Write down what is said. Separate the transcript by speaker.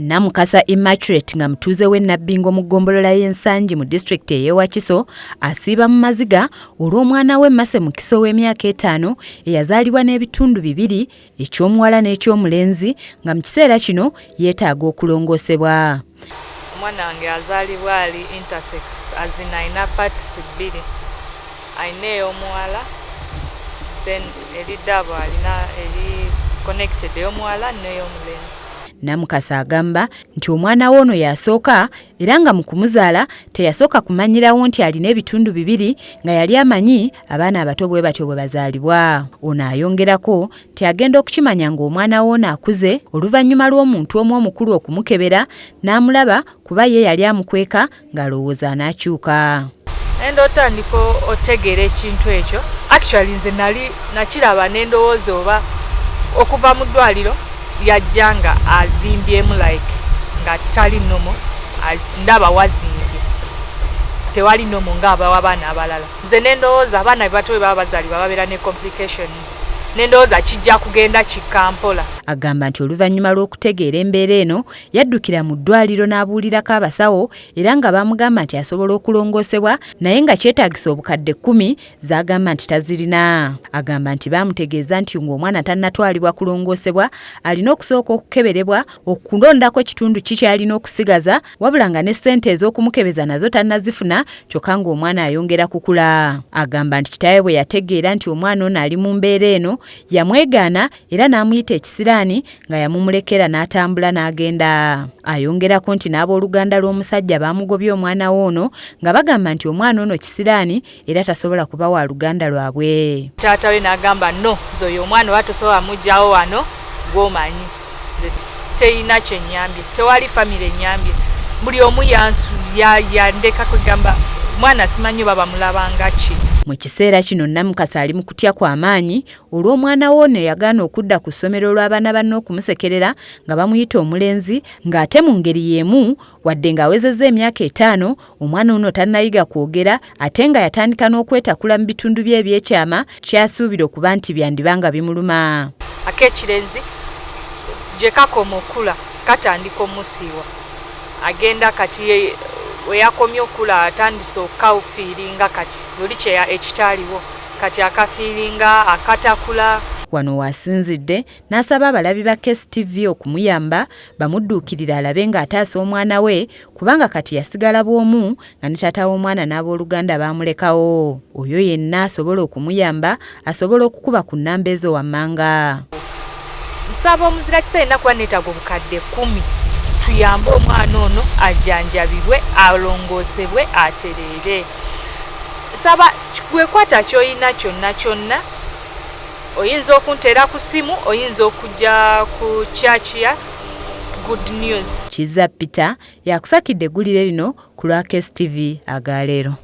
Speaker 1: Namukasa Immaculate, nga mutuuze w'e Nabbingo mu ggombolola y'e Nsangi mu disitulikiti ey'e Wakiso, asiiba mu maziga olw'omwana we Mase Mukisa ow'emyaka 5 eyazaalibwa n'ebitundu bibiri, eky'omuwala n'ekyomulenzi, nga mu kiseera kino yeetaaga okulongoosebwa.
Speaker 2: Omwana wange azaalibwa ali intersex, azina alina parts bbiri, alina ey'omuwala, then eri double, alina eri connected, ey'omuwala n'ey'omulenzi.
Speaker 1: Namukasa agamba nti omwana we ono yasooka, era nga mu kumuzaala teyasooka kumanyirawo nti alina ebitundu bibiri, nga yali amanyi abaana abato bwe batyo bwe bazaalibwa. Ono ayongerako nti agenda okukimanya ng'omwana we ono akuze oluvannyuma lw'omuntu omu omukulu okumukebera n'amulaba, kuba ye yali amukweka ng'alowooza anaakyuka.
Speaker 2: Nenda otandika otegeera ekintu ekyo. Actually, nze nali nakiraba nendowooza oba okuva mu ddwaliro yajja nga azimbyemu, like nga tali normal, ndaba wazimbye, tewali normal ng'abawa abaana abalala. Nze nendowooza abaana bato bwe baba bazaalibwa babeera ne complications, nendowooza kijja kugenda kikka mpola.
Speaker 1: Agamba nti oluvannyuma lw'okutegeera embeera eno, yaddukira mu ddwaliro n'abuulirako abasawo, era nga bamugamba nti asobola okulongoosebwa, naye nga kyetaagisa obukadde 10 z'agamba nti tazirina. Agamba nti baamutegeeza nti ng'omwana tannatwalibwa kulongoosebwa, alina okusooka okukeberebwa okulondako kitundu ki ky'alina okusigaza, wabula nga ne ssente ez'okumukebeza nazo tannazifuna, kyokka ng'omwana ayongera kukula. Agamba nti kitaawe bwe yategeera nti omwana ono ali mu mbeera eno, yamwegaana era n'amuyita ekisiraani, nga yamumulekera n'atambula n'agenda. Ayongerako nti n'abooluganda lw'omusajja baamugobye omwana we ono, nga bagamba nti omwana ono kisiraani era tasobola kuba wa luganda lwabwe.
Speaker 2: Taata we n'agamba, "No, nze oyo omwana oba tosobola mugjawo wano gw'omanyi." Nze teyina kyenyambye, tewali famire enyambye, buli omu yandeka. Kwegamba mwana simanyi oba bamulabanga ki.
Speaker 1: Mu kiseera kino Namukasa ali mu kutya kwa maanyi olw'omwana we ono eyagaana okudda ku ssomero olw'abaana banne okumusekerera nga bamuyita omulenzi, ng'ate mu ngeri y'emu, wadde ng'awezezza emyaka 5, omwana ono tannayiga kwogera, ate nga yatandika n'okwetakula mu bitundu bye ebyekyama, kyasuubira okuba nti byandiba nga bimuluma.
Speaker 2: Ak'ekirenzi gye kakoma okula katandika omusiiwa, agenda kati weyakomye okula atandise okukafeelinga kati luli kyeya ekitaaliwo, kati akafeelinga akatakula.
Speaker 1: Wano waasinzidde n'asaba abalabi ba KSTV okumuyamba bamudduukirire alabe ng'ataasa omwana we, kubanga kati yasigala bw'omu, nga ne taata w'omwana n'abooluganda baamulekawo. Oyo yenna asobola okumuyamba asobola okukuba ku nnamba ezo wammanga.
Speaker 2: Nsaba omuzira kisa yenna, kuba neetaaga obukadde 10 tuyambe omwana ono ajjanjabibwe, alongoosebwe, atereere. Nsaba gwekwata ky'olina kyonna kyonna, oyinza okunteera ku ssimu, oyinza okujja ku church ya Good News.
Speaker 1: Kiza Peter yakusakidde eggulire lino ku lwa KSTV agaleero.